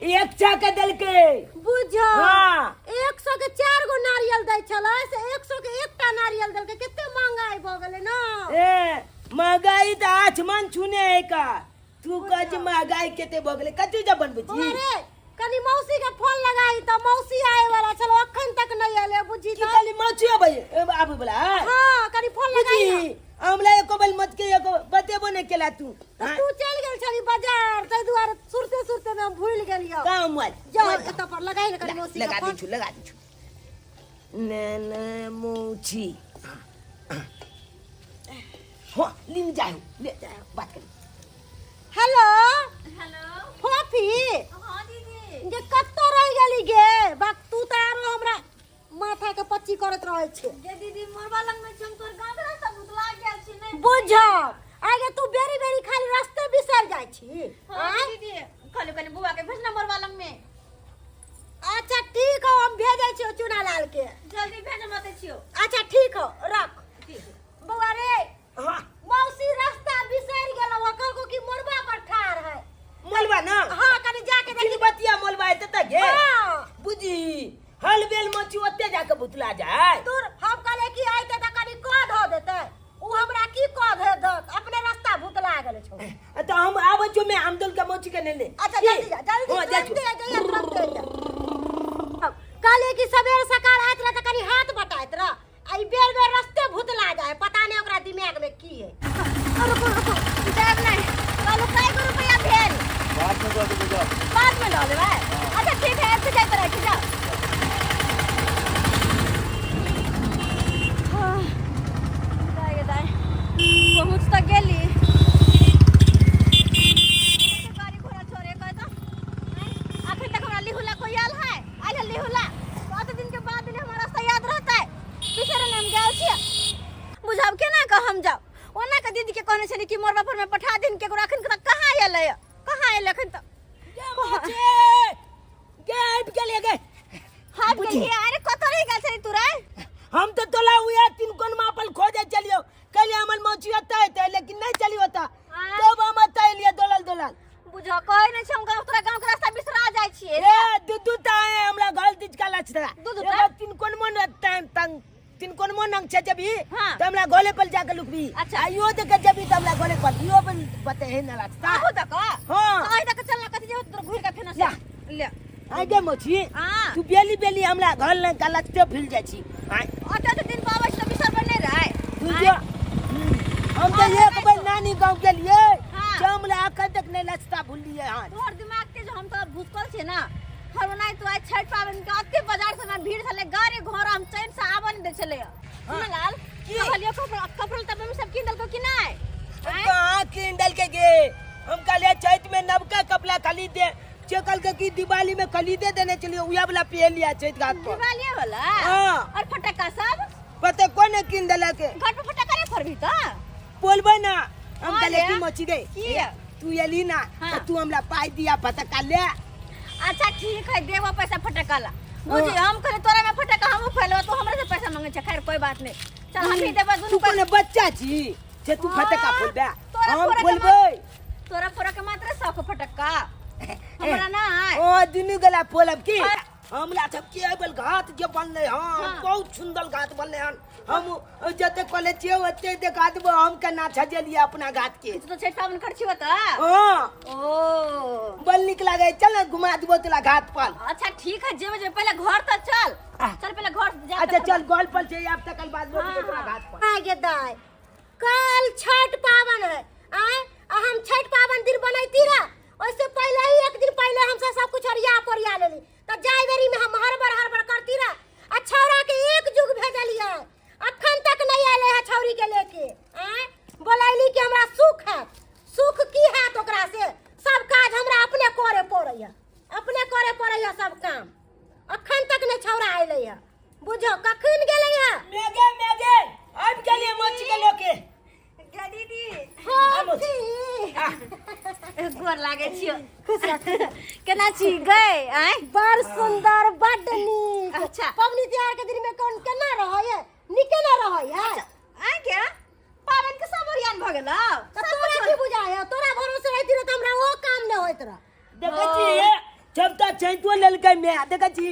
100 के देलकै। बुझो। हाँ। 100 के 4 गो नारियल दै छलै से 100 के एकटा नारियल देलकै। कते महंगाई भऽ गेलै ना। ए महंगाई तऽ आसमान छूने है का। तू कह जे महंगाई कते भऽ गेलै, कथी जब बनबै छी? बौआ रे, कनी मौसी के फोन लगाई तऽ मौसी आए वाला छलो, अखन तक नहीं एले। बुझी की तऽ। कहली मौसी अबै आबै वाला है? हाँ, कनी फोन लगाई बुझी ना। हमरा एको बेल मत के एको बतेबो नहीं केला तू। तऽ हाँ? तू चलि गेल छली बाजार, ताहि दुआरे सुरते सुरते में हम भूलि गेलियौ। कहाँ मोबाइल? जाओ मोबाइल एतऽ पर लगाई ने कनी मौसी के लगा दै फोन। छु, लगा दै छु। ने ने मौसी। हाँ, लिन जाओ, ले बात कर। हेलो। हेलो। फोफी। हाँ दीदी। जे कतऽ रहि गेली गे? बाक तू तऽ आरो हमरा माथा के पच्ची करैत रहै छै। गे दीदी, मोरबा लग में छी हम, तोर गांव के रास्ता भुतला गेल छी ने। बुझ आगे तू बेरी बेरी खाली रास्ते बिसरि जाइ छी। हाँ आँय? दीदी, कहलू कनी बुआ के भेजना मोरबा लग में। अच्छा ठीक हो, हम भेजै छियौ चूना लाल के। जल्दी भेज मत छियो। अच्छा ठीक हो, रख। ठीक। बौआ रे। हाँ। मौसी रास्ता बिसरि गेलौ, कहलको कि मोरबा पर ठाढ़ है। मोलबा ना? हाँ, कनी जाके देखी। बतिया मोलबा है त गे। हाँ। बुझी हल बेल मची ओते जाके भुतला जाए। दूर हम कहले कि आइते त कनी कह धो देते, उ हमरा की कह दे दत, अपने रास्ता भुतला गेल छौ। त हम आबै छौ, मैं आमदोल के मची के ने ले। अच्छा जल्दी जा, जल्दी। हां, जा छु। तुरंते आ जाइए, तुरंते आ जा। कहले कि सवेर सकाल आइत रह त कनी हाथ बटाइत रह, आ ई बेर बेर रास्ते भुतला जाए, पता नहीं ओकरा दिमाग में की है। रुको रुको, जाब नहीं। कहलू कई गो रुपया भेल? बाद में दऽ देबै, जाओ। बाद में लऽ लेबै। अच्छा ठीक है, ऐसे जाइत रहै छी, जाओ। हाँ, दाइ गे दाइ, पहुँच तऽ गेली। गाड़ी घोड़ा छोड़े के तऽ अखन तक हमरा लिहुला कोई आयल है? आयल है लिहुला? कत दिन के बाद हमरा रास्ता याद रहतै? बिसरल हम गेल छियै। बुझब केना कऽ हम जाउ? ओना के दीदी के कहने छली कि मोरबा पर में पठा दिन केकरो, अखन तक कहाँ एलै? कहाँ एलै अखन तक? गे आबि गेलियै गे। हाँ, गेलियै। अरे कतऽ रहि गेल छली तू रे? हम तऽ तोला उहे तीन कोन मापल खोजे चलियो, कहलियै हमर मौसी ओतऽ एतै, लेकिन नहीं चलियो ओतऽ। तब हम ओतऽ एलियै दोलल दोलल। बुझ कहै नहि छै, हम गाँव तोरा गाँव के रास्ता बिसरा जाइ छियै। ए दू दू टा है हमरा घर दिस का लचरा। दू दू टा? एगो तीन कोन मन तंग तंग तीन कोन मन अंग छै जबी। हाँ। त हमरा गोले पर जाके लुकबी। अच्छा। आ इहो देख जबी त हमरा गोले पर इहो पर बते है ना रास्ता। आबू तक? हाँ। आइ तक चलना कथी जे तोर घुरि के फेना ला। ले। आइ गे मौसी। हाँ। तू बेली बेली हमरा घर लग का लचते भूल जाइ छी। आइ। ओते तऽ दिन पाबै छी तऽ बिसर पर नहि रहै। तू जो हम तो हाँ, एक बेर नानी गांव गेलिए। हाँ। से हमरा अखन तक नहीं लचता भूलिए। हाँ। तोहर दिमाग के जो हम तो भूसकल छे ना, हर ओनाहि तो आइ छठि पाबनि के अते बाजार सब में भीड़ छलै, गाड़ी घोड़ा हम चैन से आबऽ नहि दै छलै। सुन लाल, की? कहलियो कपड़ा कपड़ा तऽ मम्मी सब कीन देलकौ कि नहि? आँय? कहाँ कीन देलकै गे? हम कहलिए चैत में नवका कपड़ा खरीद दे, से कहलकै कि दिवाली में खरीदे देने चलियो, उहे वाला पहन लिया चैत घाट पर। दिवाली वाला? हाँ। और फटक्का सब? पता कोन कीन देलक? घर पर फटक्का नहीं फोड़बी तऽ? बोलबै ना। हम हाँ कहलिए रे। की मची गई की? तू एली ना हाँ। तो तू हमरा पाई दिया फटक्का ले। अच्छा ठीक है, देबो पैसा फटक्का ला। बुझी हम कहले तोरा में फटक्का हमहूँ फैलबो, तू हमरा से पैसा मांगे छे। खैर कोई बात नहीं, चल हम ही देबो तू दुनू। कोनो बच्चा छी जे तू हाँ, फटक्का फोड़बे? तोरा हम फोड़े के फोड़बै। तोरा फोड़े के मात्र शौक फटक्का, हमरा ना। ओ दुनू गला फोड़ब की? हाँ। हमरा सब के एबल घाट जे बनले हन। हाँ। बहुत सुंदर घाट बनले हन। हम जते कॉलेज छियै ओते देखा देबो हम केना सजेलियै अपना घाट के। तो छठि पाबनि करै छियै तऽ? हाँ। ओ बड़ नीक लागे, चल ना घुमा देबो तोरा घाट पर। अच्छा ठीक है, जेबे जेबे, पहले घर तऽ चल। आ। चल पहले घर जा। अच्छा चल, गोल पर छै आब तकल बाद हाँ, तोरा हाँ। घाट पर। आय गे दाय, कल छठ पावन है। आय आ हम छठ पावन दिन बनैती रह, ओइसे पहले ही एक दिन पहले हम सब कुछ ओरिया पोरिया लेली, त जाय बेरी में हम हड़बड़ हड़बड़ करती रह। आ छौड़ा के एक जुग भेजलियै, अखन तक नहीं आले है छौड़ी के लेके। आय बोलैली कि हमरा सुख है, सुख की हैत ओकरा से? सब काज हमरा अपने करे पड़ैया, अपने करे पड़ैया सब काम। अखन तक नहीं छौड़ा अयलै है, बुझो कखन गेलै है। मेगे मेगे आबि गेलियै मच्छी के लेके। गे दीदी। हाँ, आबो। जी। आ, गोर लागे छियो। खुश रह। केना छी गए? आय बड़ सुंदर, बड नीक। अच्छा। पबनी तिहार के दिन में कौन केना रहै है? नीके ना रहै है। आय के पाबनि के सब ओरियान भऽ गेल। तऽ तोरा की बुझाय है? तोरा भरोसे रहती रह तऽ हमरा ओ काम नहि होइत रह। देखै छी जब तक चैतो लेलकै मैं देखै छी।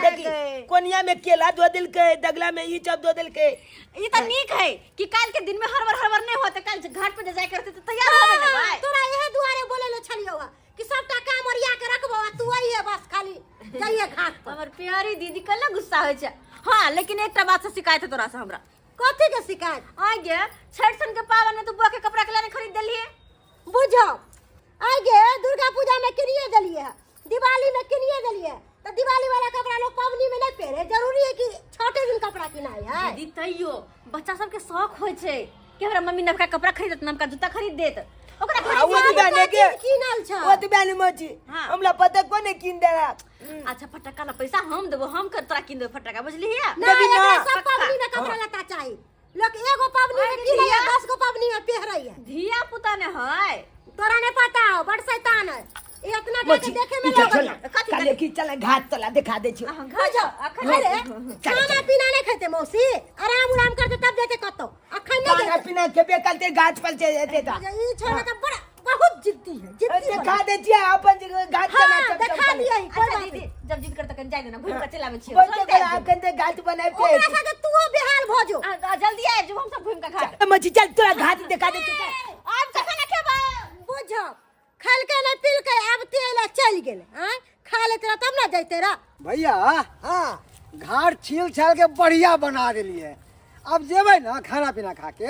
देखी कोनिया में केला दो देलकै, दगला में ई सब दो देलकै। ई त नीक है कि काल के दिन में हड़बड़ हड़बड़ नहीं होते, काल घाट पे जाय करते त तैयार होबे ने भाई। तोरा इहे दुआरे बोलेलो छलियौ हा कि सबटा काम ओरिया के रखबो आ तू अइहे, बस खाली जाइए घाट पर। हमर प्यारी दीदी कल गुस्सा होइ छै। हाँ, लेकिन एकटा बात से शिकायत है तोरा से हमरा। कथी के शिकायत? आगे छठ सन के पावन में तू बुआ के कपड़ा के लाने खरीद देलिए। बुझो आगे दुर्गा पूजा में किनिए देलिए है, दिवाली में किनिए देलिए, तो दिवाली वाला कपड़ा लोग पवनी में नहीं पहरे, जरूरी है कि छठे दिन कपड़ा किनाई है। दीदी तैयो बच्चा सबके शौक होइ छै कि हमरा मम्मी नवका कपड़ा खरीदत, नवका जूता खरीद देत, ओकरा आ, वो खरीद तो बहने के किनल छ। वो तो बहने मची। हाँ। हमरा पता कोने किन देला। अच्छा फटक्का ला पैसा हम देबो, हम कर तोरा किन देबो फटक्का, बुझलिही? ना देबी ना। एकरा सब पवनी में कपड़ा लत्ता चाहिए, लोग एगो पवनी में किनै है, 10 गो पवनी में पहिरै है। धिया पुता ने है। तोरा नहीं पता हो, बड़ शैतान है ये, इतना मची के देखे में ई लगल चल है। कथी? काले की चल घाट तला दिखा दे छी। अहाँ घाट जाओ, अखन। अरे खाना पीना नहीं खेते मौसी, आराम उराम करते तब जाते कतो, अखन नहीं खाना जाते। पीना खेबे करते घाट पर चल जेते ता। ई छोरा तो बड़ा बहुत जिद्दी है, जिद्दी दिखा बड़ा। दे छी अपन जगह घाट हाँ, बना दिखा दिया ही, कोई अच्छा बात दीदी नहीं। जब जिद करते कन जाय देना, घूम के चल आबै छियै। बच्चे के अखन ते घाट बनाबे। ओकरा साथे तूहो बेहाल भ जो। जल्दी आबि जो, हम सब घूम के घाट। मची चल तोरा घाट दिखा दे छी। आब कखन खेबै? बुझ खलके नहीं पिलके आबते अइला चल गेल, आँय खा लेते रह तब ना जैते रह। भैया हाँ घाट छील छाल के बढ़िया बना देलिए, अब जेबै ना खाना पीना खा के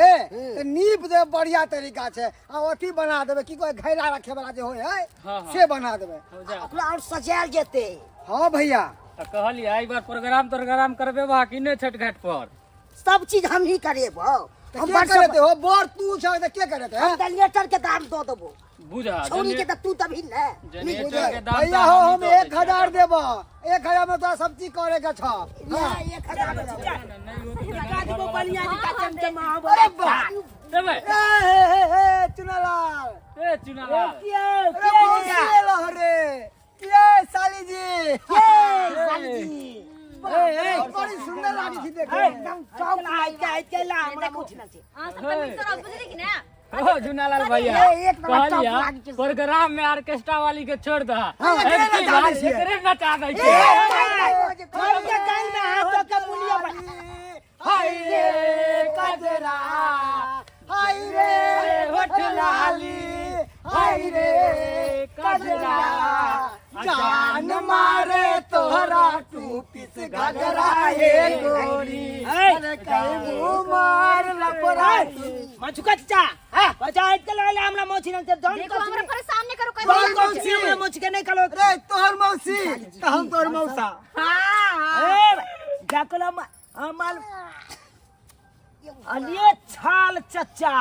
तो नीप देबै बढ़िया तरीका से, आ अथी बना देबै की कहै घैला रखे वाला जे होइ है से बना देबै। ओकरा और सजायल जेते। हाँ भैया तऽ कहलियै एहि बार प्रोग्राम तोग्राम करबे बा कि नहि छठ घाट पर? सब चीज हम ही करेबो। तऽ हम के बड़ करेते हो बर तू छ तऽ के करेते हम जनरेटर के दाम दऽ देबो। बुझा छौनी के तऽ तू तभी ने। जनरेटर के दाम। भैया हो हम 1000 देबो, 1000 में तोरा सब चीज करे के छ। हाँ, 1000 दिखा देबो बढ़िया दिखा चमचमा। अरे वाह देबै। ए हे हे हे चुनालाल। ए चुनालाल। अरे मौसी एलो रे के साली जी। ए बड़ी सुंदर लागी छी देखे में। एकदम टॉप आइ के ला हमरा मुछ ना छै। अहाँ सब तऽ मिक्सर बुझली कि ने? ओ चुनालाल भैया ए, एक नंबर टॉप कहलिया लागी छै। प्रोग्राम में ऑर्केस्ट्रा वाली के छोड़ दहा, हाँ, एकरे एक नचा दै छियै। एकरे नचा दै छियै। हम के कान में हाथ दऽ के मुलिया बना। हाय रे कजरा, हाय रे होठ लाली, हाय रे कजरा, जान मारे तोहरा टू पीस घगरा हे गोरी, अरे कई मार लपरा मछुका चाचा हां बचा आइ के ला हमरा मौसी ना दम। देखो हमरा परेशान नहीं करो। कौन कहीं मौसी? हमरा मौसी के नहीं कलो। रे तोहर मौसी त हम तोहर मौसा। ए जाकला हमाल अलिए छाल चचा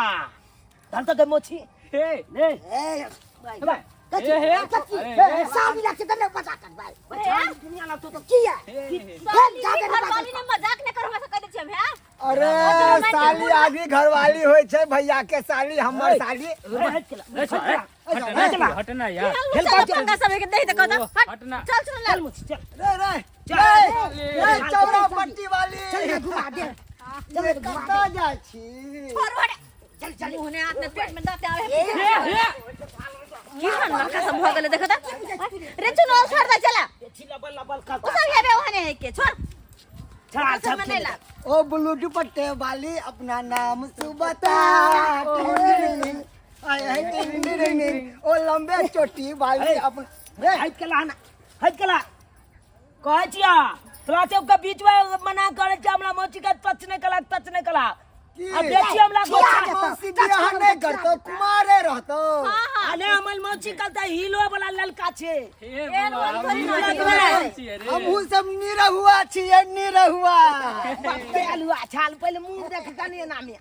धन तो के मोछी हे ले ए भाई। कथी ए, हे। कथी अरे, साली लाख के मजाक कर भाई, दुनिया ला तो किया साली जाबे ना घरवाली ने मजाक नहीं करो, हमरा से कह दै छियै हम हैं। अरे साली आदमी घरवाली होइ छै, भैया के साली हमर साली। ए, हटना हटना यार। चल पंगा सब के दही त कहता हट। हटना। चल चल चल मोछी चल। रे रे रे रे चौरा पट्टी वाली। चल घुमा दे। ये कतऽ जाइ छी? छोड़ हट। चल चल। मुंह ने हाथ में पेट में दांत आवे। हे हे की हन लड़का सब भ गेलै देखो त रे। चुनो छोड़ दे चला। छी लबल लबल कर। ओ सब हेबे ओहने है के छोड़। छा सब में नहीं लाग। ओ ब्लू दुपट्टे वाली अपना नाम तू बता, आय हाय टिंग टिंग टिंग। ओ लंबे चोटी वाली अपना रे। हट के ला ना, हट के ला कहै छिया तोरा सबके बीच में मना करै छियै हमरा मौसी के टच नहीं कला, टच नहीं कला। की? आ बेची हमरा गोछा। मौसी बियाह नहीं करतो कुमारे रहतो। अरे हमर मौसी कहता हीलो वाला ललका छै। हे एहन बौआ, बोल थोड़ी हम ना निरहुआ छियै रे। हमहू सब निरहुआ छियै निरहुआ। बाप के आलुआ छाल पहिले मुंह देख कनी एना में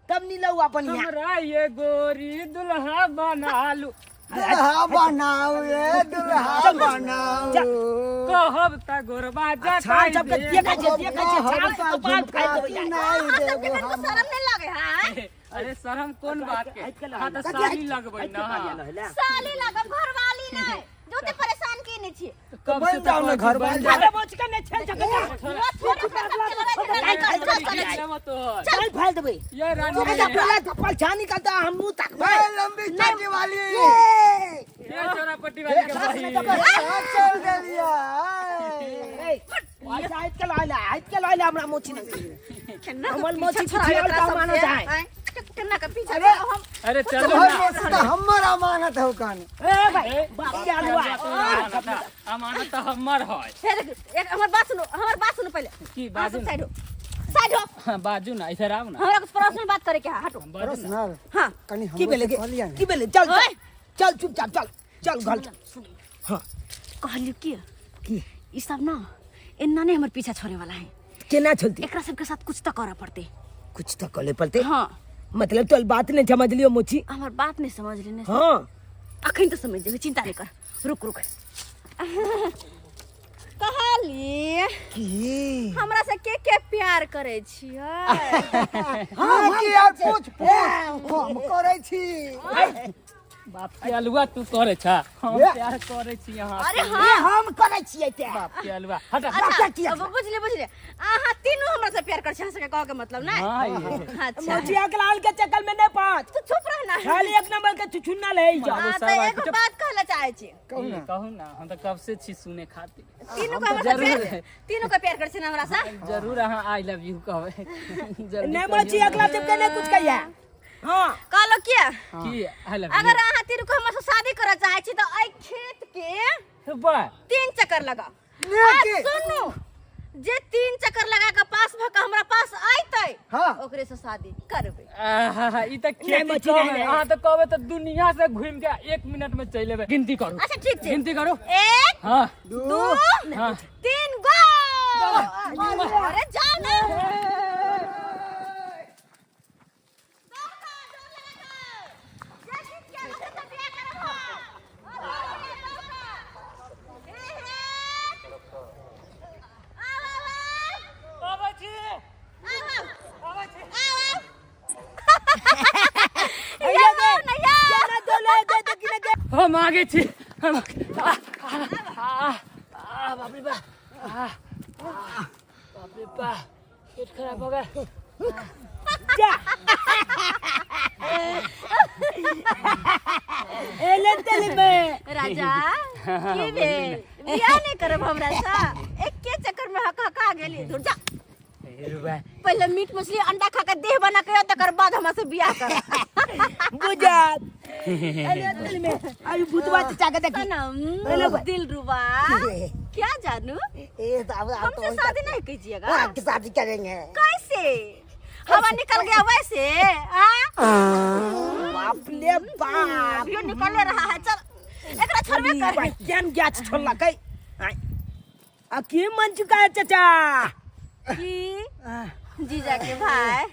तब नीलौआ बढ़िया। हमरा ये गोरी दुल्हा बनालू। दुल्हा बनाऊ ए दुल्हा बनाऊ। कहब त गोरबा छाल जकाई सबके दे। देखै छै देखै छै छाल कपाल खाइ देबै यार। नहीं अहाँ सबके देबो कनिको हम। शरम नहीं लागे है? अरे शरम कोन बात के, हटि के ला, हाँ त साली लगबै ना। साली लागब घरवाली नहीं, जो ते परेशान प्लान केने छी। कब बन से जाओ ना घर, बन जाओ। अरे मोची के नहीं छेल चक्कर चल फाल देबै। ये रानी अच्छा पहला थप्पड़ छा निकलता हम मुंह तकबै। ए, लंबी चड्डी वाली। ये छोरा पट्टी वाली के भाई। हाँ, चल देलिया। ए, आइत के लाइला, आइत के लाइला हमरा मोची नहीं। हमर मोची पीछा पिछियाल छोड़ावे का अमानत सबसे, है। आँय, केना के पीछा अरे। हम अरे चलो तोहर ना। मोची तो हमर अमानत हौ कान। ए भाई, बाप के आलुआ। अमानत तो हमर है। हे देख, एक हमर बात सुनो, हमर बात सुनो पहले। की अहाँ बाजू सब ना? साइड हो, साइड हो। हाँ, बाजू ना, इधर आओ ना। हमरा कुछ पर्सनल बात करे के है, हटो। बाजू ना। पर्सनल? हाँ। कनी की हमरो भेलै से गे? कहलियै ने। की भेलै? चल चल। ओए। चल चुपचाप चल, चल घर चल। हाँ कहलियो की ई सब ना एना नहीं हमर पीछा छोड़े वाला है। केना चलती? एकरा सबके साथ कुछ तो करे पड़ते। कुछ तो करे पड़ते? हाँ। मतलब तोर बात नहीं समझ लियो मोची। हमर बात नहीं समझ लेने। हाँ। अखन तो समझ जेबे, चिंता नहीं कर, रुक रुक। कहली की हमरा से के के प्यार करे छियै? हाँ की यार, पूछ पूछ, हम करे छी। बाप के अलुआ तू करे छा, हम ये। प्यार करे छी यहाँ। अरे ए, हाँ हम करे छियै ते। बाप के अलुआ हट। अच्छा, किया? अब बुझले बुझले, अहाँ तीनों हमरा से प्यार कर छी, अहाँ सबके कह के मतलब नहीं? हाँ, ये। अच्छा। मोची अकलाल के चक्कर में नहीं पाँच। तू चुप रह ना। खाली एक नंबर के चुचुन्ना ले जा। हाँ, सब तो आके एगो चुप। बात कहला चाहे छी। कहू ना। कहू ना, हम तो कब से छी सुने खातिर। तीनों को हमरा से जरूर। प्यार, तीनों को प्यार कर छी ना हमरा से? जरूर अहाँ I love you कहबै। जल्दी नहीं कहियौ। मोची अकला चिपके नहीं कुछ कहिया। हाँ। कहलो किया? की I love अगर अहाँ तीनों को हमरा से शादी करऽ चाहे छी तो एहि खेत के you बा 3 चक्कर लगाओ। ने आ, के? सुनू, जे 3 चक्कर लगा के पास भ के हमरा पास आइतै, हाँ। ओकरे से शादी करबै। आहा, ई त खेती मोची, कम नहीं, है। नहीं। अहाँ त कहबै त दुनिया से घूम के 1 मिनट में चलि एबै। गिनती करू। अच्छा ठीक छै। गिनती करू। 1, हाँ। 2, हाँ। 3, गो। अरे जाओ ना। आबै छी। हम आगे छी। हम आ, आ, आ, आ, बाप रे बाप। आ, आ, बाप रे बाप, पेट खराब हो गया। जा। एले तेले में। राजा की भेल, बियाह नहीं करब हमरा से? एके चक्कर में हक हका गेली। दूर जा। पहले मीट मछली अंडा खा के देह बना के तकर बाद हमरा से बियाह कर। बुझा। एले तेले में अभी भूतवा चाचा के देखी। सनम दिल रुबा, क्या जानू? ए साहब, आप हमसे तो शादी नहीं कीजिएगा। आपकी शादी करेंगे। कैसे? हवा निकल गया वैसे। हाँ? बाप ले बाप। यो निकल रहा है, चल एकरा छोड़बे कर। भाई केन गाछ छोड़ला कै? आ की मन चुका है चाचा? की जीजा के भाई,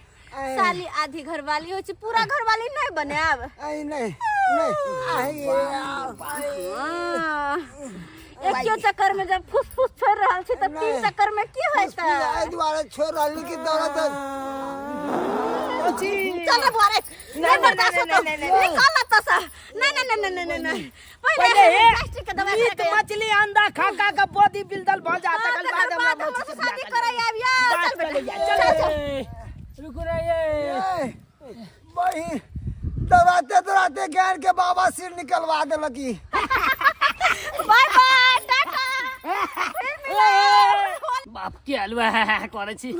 साली आधी घरवाली हो छै, पूरा घरवाली नहीं बनाब। आई नहीं नहीं आई। हाँ। एक चक्कर में जब फुस फुस छोड़ रहल छी त 3 चक्कर में की होयत? एहि दुआरे छोड़ रहली कि दौड़त। चल रे बुआ रे, नहीं बर्दाश्त होतो, निकाल ला तसा। नहीं नहीं नहीं नहीं नहीं नहीं, पहले पहले प्लास्टिक के दवाई मीट खा के मछली अंडा खा खा के बॉडी बिल्डर भ जाता, हाँ, तकर तकर बाद हमरा बाद हमरा मोची से से शादी बियाह कराई आब या। बात चल बेटा, करे या, चल। चल, चल। ए, रुकू रे ये। बही दौड़ाते दौड़ाते ज्ञान के बाबा सिर निकलवा देलकी। बाय बाय टाटा, फिर मिलब। बाप के हलवा करे छी।